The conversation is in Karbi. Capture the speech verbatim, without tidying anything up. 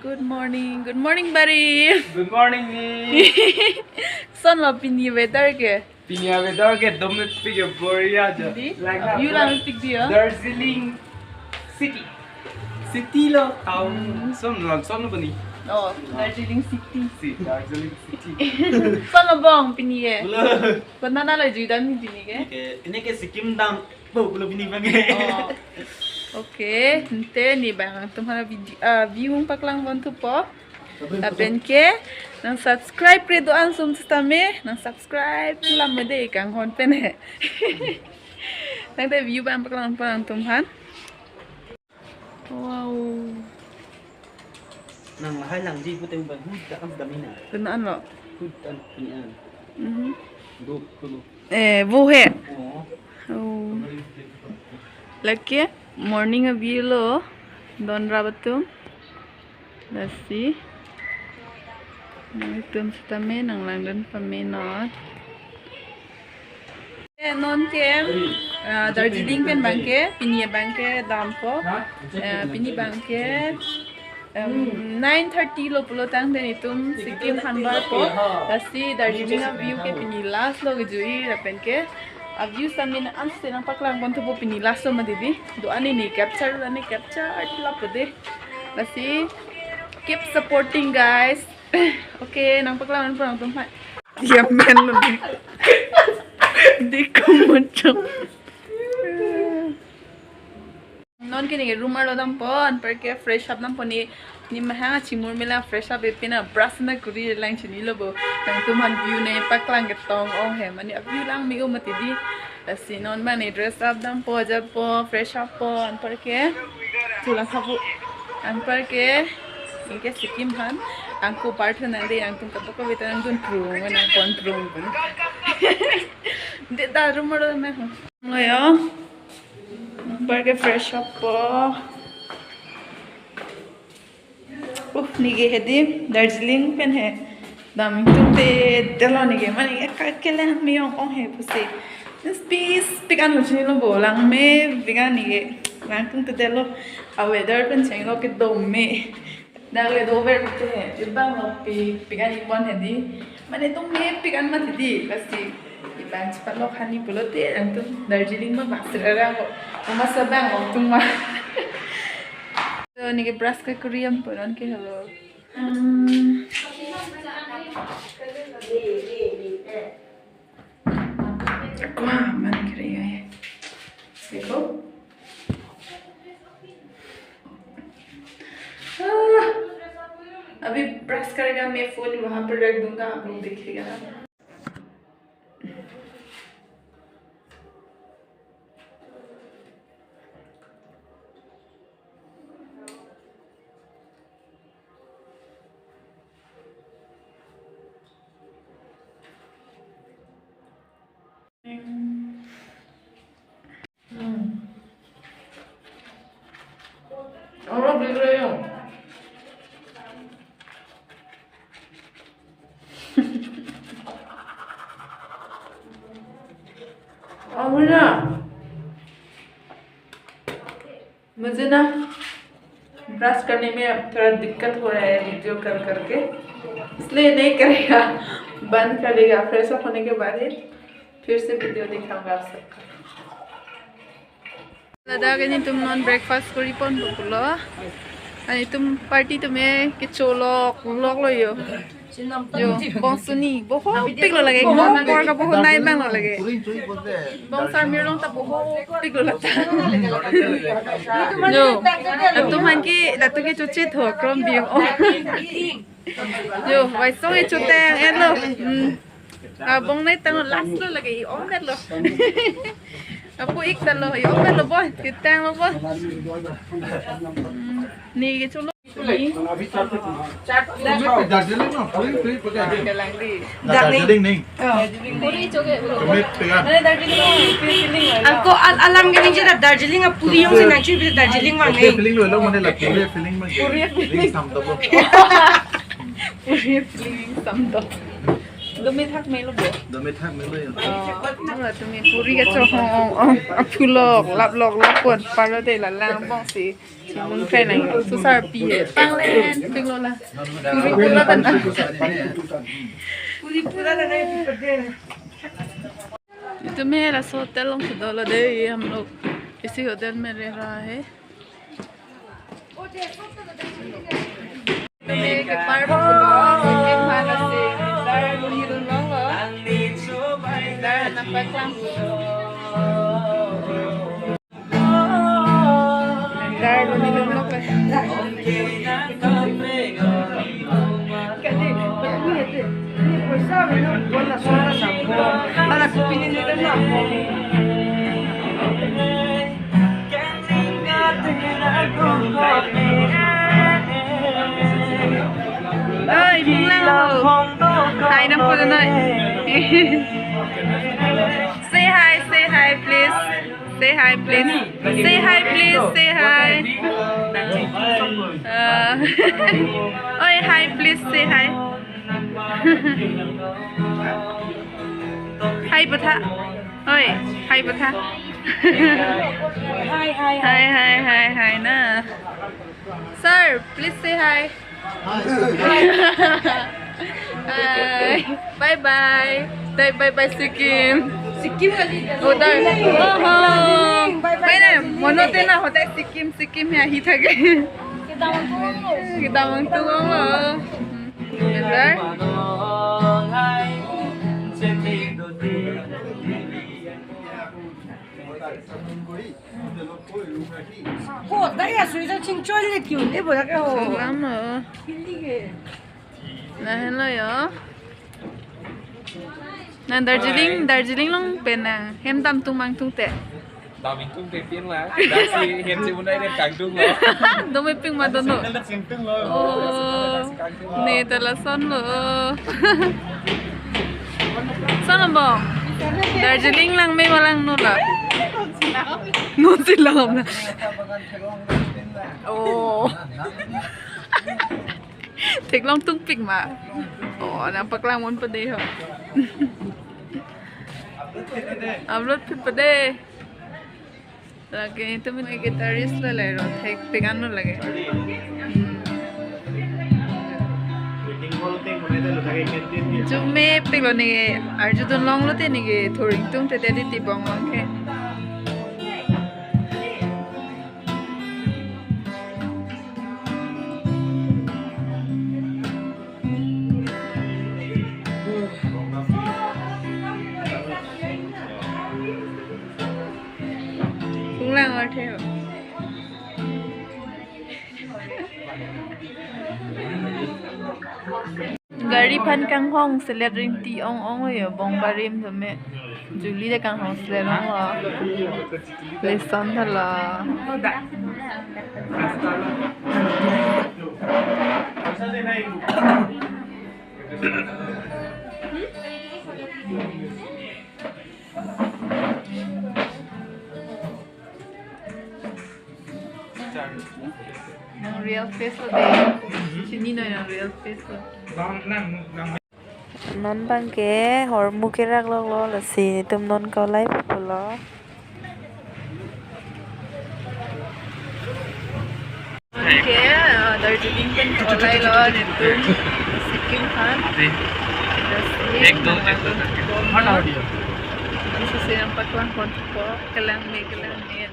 Good morning, good morning, buddy. Good morning, ni. Koson lo pini weather ke? Pini weather ke dome pik ya, boria aja. Di? Like, view lang pik di, oh. Darjeeling City. City lo, town. Hmm. Koson lo, koson lo pini. Oh, Darjeeling City. Si, Darjeeling City. Koson lo bong pini ke? Lo. Konat lo jui dam pini ke? Ini ke, ini ke Sikkim dam. Bo, pulo pini bang. Oh. Oke, ante ne bang nangtum aphan video, ah, view paklang pon thupo. Lapen ke, nang subscribe kre do-an sum sitame, nang subscribe lam mede kanghon pen he. Tangte view bang paklang pon nangtum aphan. Wow. Nang lahai langji pute bang, hu, dakam damina. Konat lo? Hu, dan, pini an. Mhm. Duk, duk. Eh, vo he. Oh. Oh. Lake morning a-view lo, don rap atum. Lasi. Nangtum sitame nang langdun pame non. Eh, non ke, ah, Darjeeling pen bang ke, pini bang ke dampo. Eh, pini bang ke, em, nine thirty lo pulo tangte netum Sikkim aphan barpo. Lasi Darjeeling a-view ke pini last lo kejui, lapen ke a-view sitame ansi nang paklang pon thupo, pini last lo mati di. Do-an ne capture, ne capture lapu de. Lasi keep supporting, guys. Oke, nang paklang pon nangtum aphan. Ya men lo di. Di kumacam. Non ke ne room arlo dampo, anparke fresh up dampo ne, ne mahang chimur mela fresh up epina brush na kuri lang chinilo bo. Nangtum aphan view ne paklang ketong ong he, mane a-view lang me-o mati di. Lasi non mane dress up dampo, japo, fresh up po, anparke. Chulang khapu. Anparke. Anke Sikkim aphan. Angko part nang de, nangtum katok kave ta nangdun prung, nang pon prung. De da room arlo me ho. Lo yo. Anparke fresh up po. Uh, ne ke hedi Darjeeling pen he. Dam tum te delo ne ke, mane ke kele me-ong ong he pusi. Just peace, pik an lo chini lo bo lang me, pik an ne ke. Nangtum te delo. A-weather pen chenglo ke dome. Dak le dover te he, ibang lo pi, pik an ipon hedi. Mane dome pik an mati di, lasi. Ibang chepat lo khani pulote, nangtum Darjeeling ma bak sir arang ko. Uma sabang lo tum ma. So, ne ke brush ke kuri am punon ke halo. Hmm. Kua man kiri ya. Seko. Ah. अभी ब्रश करेगा, मैं फोन वहां पर रख दूंगा, आप लोग देखिएगा। Hmm. Orang beli dulu ya. Amina. मुझे ना ब्रश करने में थोड़ा दिक्कत हो रहा है वीडियो कर करके, इसलिए नहीं करेगा, बंद कर देगा। फ्रेश अप होने के बाद ही फिर से वीडियो दिखाऊंगा आप सबको। Ladak ke netum non breakfast kuri pon pulo. Netum party atum ke cholok lok lo yo. Yo, bong suni, bohong pik lo lage, bong bor ka bohong nai bang lo lage. Bong sarmir long ta bohong pik lo lata. Yo, latum aphan ke, latum ke choche tho, krom bim. Oh. Yo, vai song e chotang et lo. Hmm. Ah, bong nai tang lo, last lo lage, i-ong det lo. Apo ik ta lo, i-ong det lo boy, ti tang lo boy. Hmm. Ne ke cholo. Darjeeling no, puri, puri, puri. Darjeeling. Darjeeling nahi. Oh. Puri choge. Tumit pegan. Mane Darjeeling feeling lo. Ako al-, alam gini je da Darjeeling a puri jongsi nangchui pi Darjeeling vang. Puri feeling lo, lo mane la puri feeling mang. Puri feeling. Puri feeling samto. Puri feeling samto. Dome thak melo bo. Dome thak melo yo. Oh, latum puri kachok ong ong ong. Aphu lok, lap lok, lap pon. Parlo te la lang bong si. Chimun krai nang. Susar pi he. Panglen, pinglo la. Puri pura kan. Puri pura kan. ये तो मैं रसोई होटल में से दौला दे, ये हम लोग इसी होटल में रह रहा है। Kepar pulo, Sikkim phan ase, dar luni lun longlo. Dar nangpaklang. Dar luni lun longlo. Oi, Minglang ho. Hi, nang pura noi. Say hi, say hi, please. Say hi, please. Say hi, please. Say hi. Uh, oi, hi, please. Say hi. Hi, patha. Oi, hi, patha. Hi, hi, hi. Hi, hi, hi, hi, na. Sir, please say hi. Hi. Hi. Bye bye. Bye bye bye Sikkim. Sikkim kali. Oh, dar. Oh, oh. Bye bye. Bye na. Mono te na hote Sikkim, Sikkim he ahi thake. Kita mangtung lo. Bener? Ho, dai ya sui ja ching choi le kyu le bo ya ke ho. Lama. Hindi ke. Lahenlo yo. Nang Darjeeling, Darjeeling along pen nang hem dam tung mangtung te. Dam ingtung te pin la. Dasi hem chimunai de kangtung lo. Dome ping ma dono. Singtung lo. Oh. Ne ta lasonlo. Sonlo bo. Darjeeling lang me ma langno la. Non si lang na. Oh. Theklong tungpik ma. Oh, nangpaklang mon pade ho. Upload pi pade. Lake itu min guitarist lo le ro, thekpik anlo lake. Hmm. Jume pik lo ne arjudun longlo te ne ke thur ingtung te te di tibong long ke. Kung lang or theo. Gari aphan kanghong selet ringti ong ong yo bong barim tame. Juli de kanghong selet ong lo. Lesson tha lo. Nang real face lo de. Chini noi nang real face lo. Non bang ke hormu kerak lok lo lasi netum non kau lai pulo. Ke, ah, Darjeeling pen kau lai lo netum Sikkim aphan. Lasi ek do, ek do. Nang susi nangpaklang pon po, kelang me, kelang me.